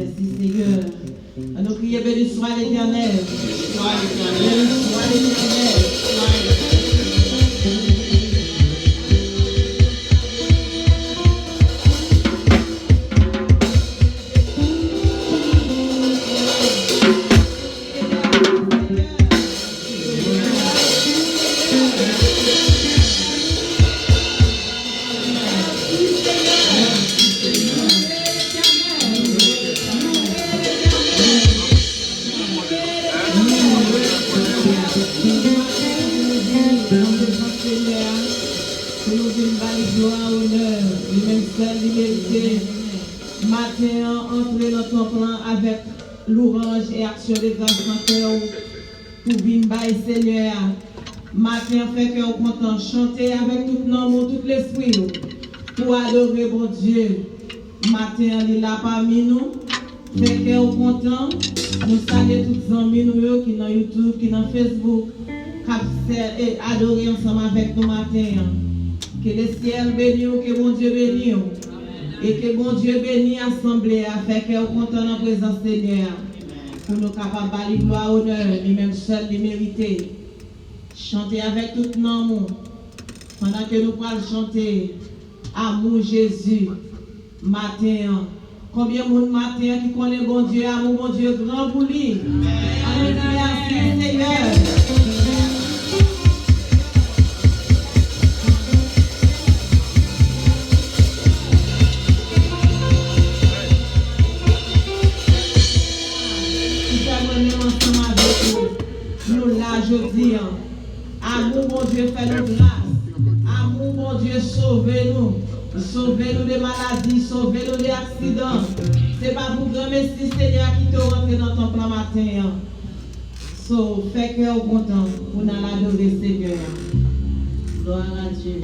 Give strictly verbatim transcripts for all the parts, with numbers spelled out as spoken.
Mèsi, Senyè. Ann nou kriye, Béni soit l'Éternel. Béni soit l'Éternel. Pou nou vin ba li glwa, onè, li menm sèl li merite. Maten an, antre nan tanp lan avèk louwanj e aksyon de gras nan kè w pou vin bay Senyè a. Maten an, fè kè w kontan, chante avèk tout nanm ou, tout lespri w pou adore Bondye. Maten an, li la pami nou. Fè kè w kontan. Nou salye tout zanmi nou yo ki nan YouTube, ki nan Facebook, k ap sè- e adore ansanm avèk nou maten an. Ke le syèl beni w, ke Bondye beni w. E ke Bondye beni asanble a. Fè kè w kontan nan prezans Senyè a. Pou nou kapab ba li glwa, onè, li menm sèl li merite. Chante avèk tout nanm ou. Pandan ke nou pral chante Amour Jésus maten an. Konbyen moun maten an ki konnen Bondye, amou Bondye gran pou li? Ann nou di mèsi, Senyè. Ki fè mwen menm ansanm avèk ou. Nou la jodi an. Amou Bondye fè nou gras. Amou Bondye sove nou. Sove nou de maladi, sove nou de aksidan. Se pa pou granmesi Senyè a kite w rantre nan tanp lan maten an. So, fè kè w kontan pou n al adore Senyè a. Gloire à Dieu.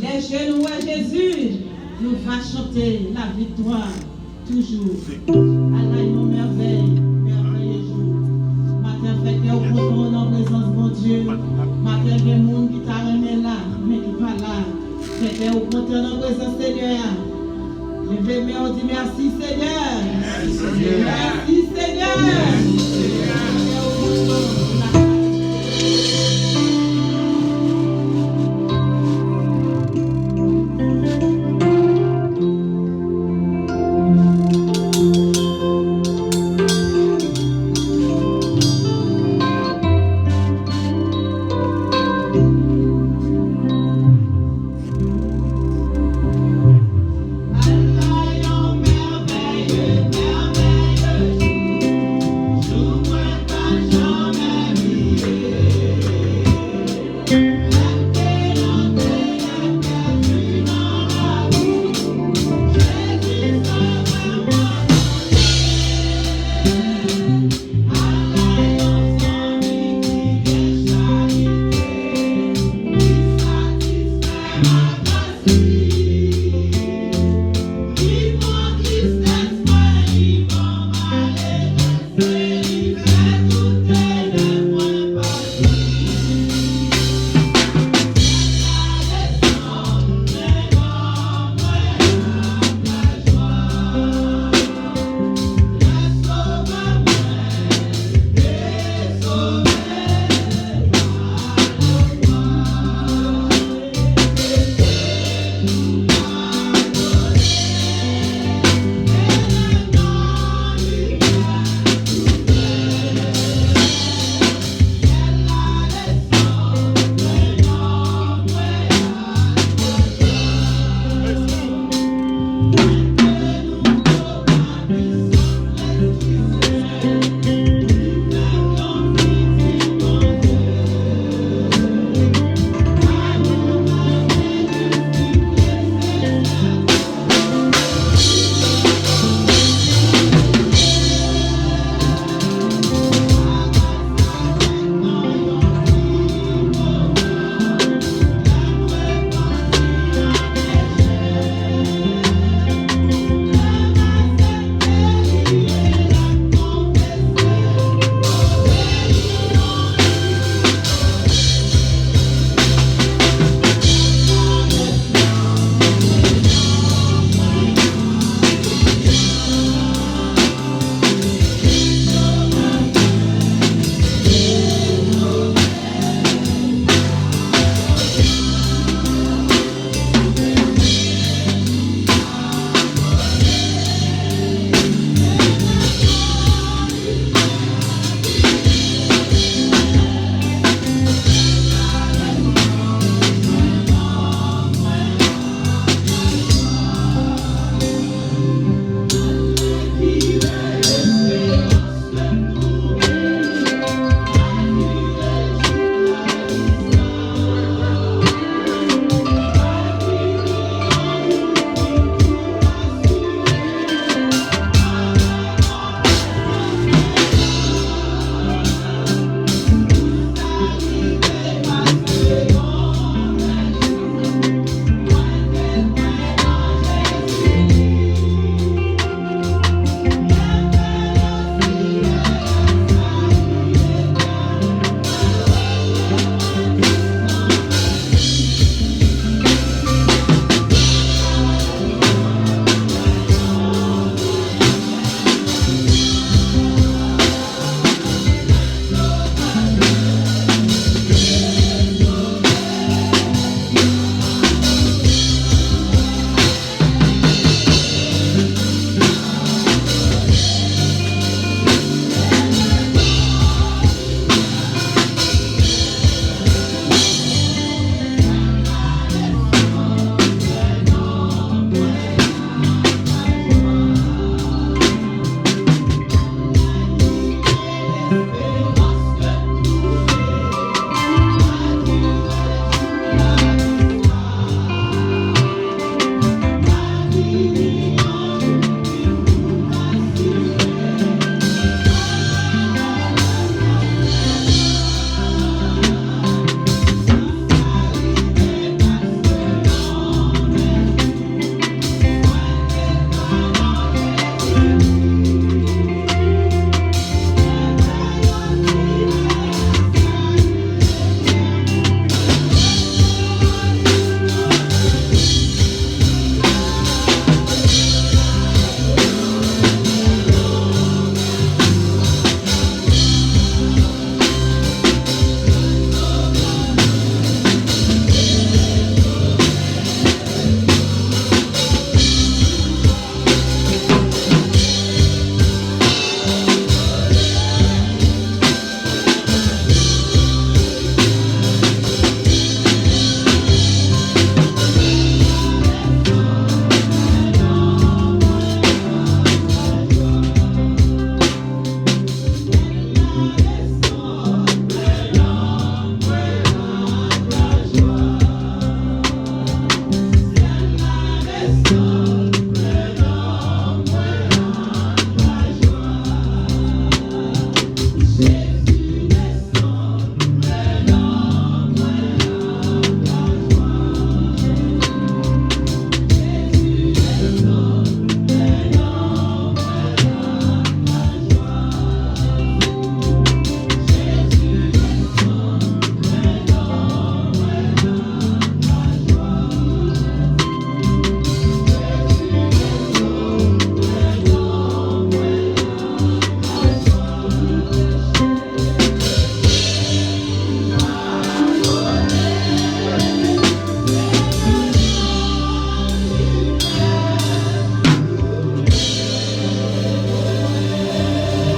Lè je nou wè Jezi, nou va chante la viktwa toujou. Ala yon mèvèy, mèvèye jou. Maten an fè kè w kontan nan prezans Bondye. Maten an gen moun ki ta renmen la, men ki pa la. Fè kè w kontan nan prezans Senyè a. Leve men w di, mèsi Senyè. Mèsi Senyè. Fè kè w kontan nan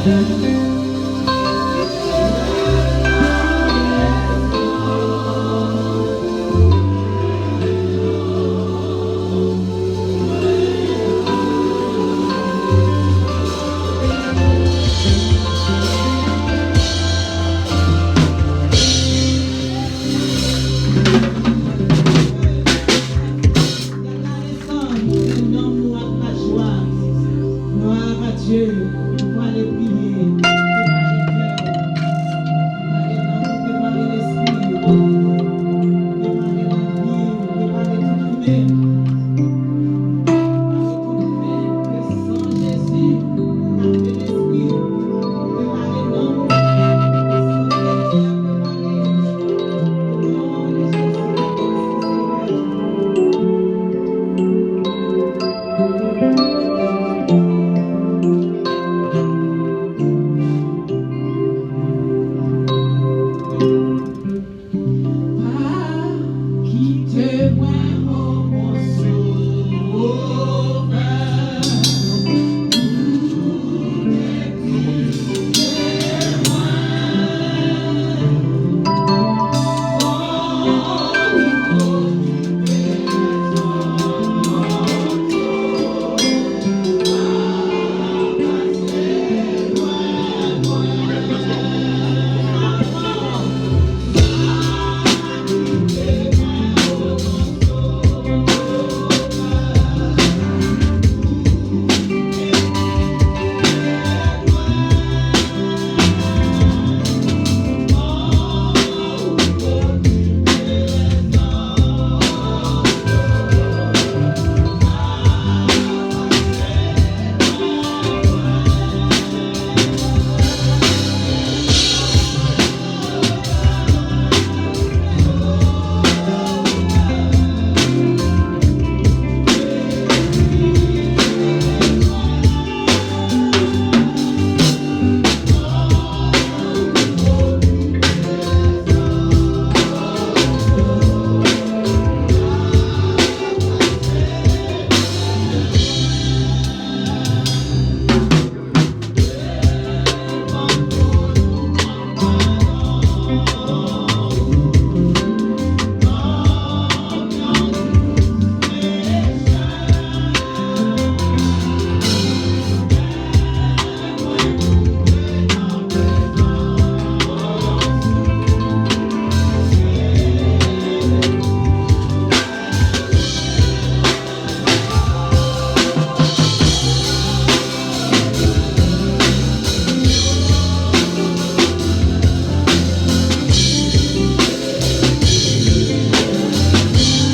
Gloire à Dieu. Nou prale priye. Prepare kè w. Prepare nanm ou. Prepare lespri w. Prepare lavi w. Prepare tout imen. Prepare tout imen. Ke san Jezi lave lespri w. Prepare nanm ou. Ke san Jezi a prepare. O non de Jezi. Mèsi, Senyè.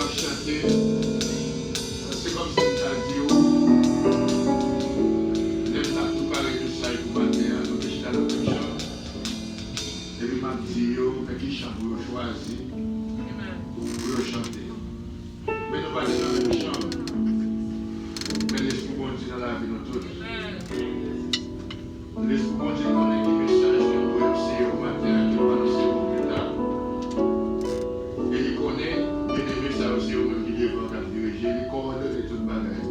Chante, se kòmsi m ta di w, lè m t ap prepare mesaj pou maten an, nou te chita nan menm chan. Epi m ap di yo, men ki chan pou yo chwazi, pou yo chante. Men nou pa te nan menm chan. Men Lespri Bondye nan lavi nou tout. Lespri Bondye konnen ki mesaj ke pou yo anseye yo maten an, ke yo anonse yo pita. E li konnen, byeneme sa yo, se yo menm ki devan k ap dirije, li kowòdone tout bagay.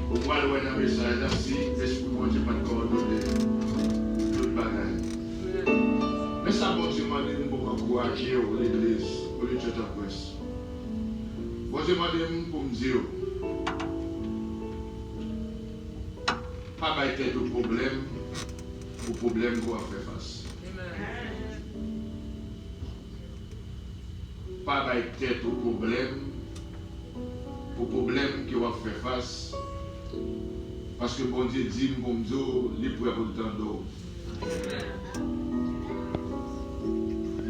Ou pral wè nan mesaj la si Lespri Bondye pa t kowòdone tout bagay. Men sa Bondye mande m pou m ankouraje w, legliz, pou li Church of Grace. Bondye mande m pou m di w, pa bay tèt ou pwoblèm pou pwoblèm ke w ap fè fas. Pa bay tèt ou pwoblèm pou pwoblèm ke w ap fè fas, paske Bondye di m pou m di w, li prè pou l tande w.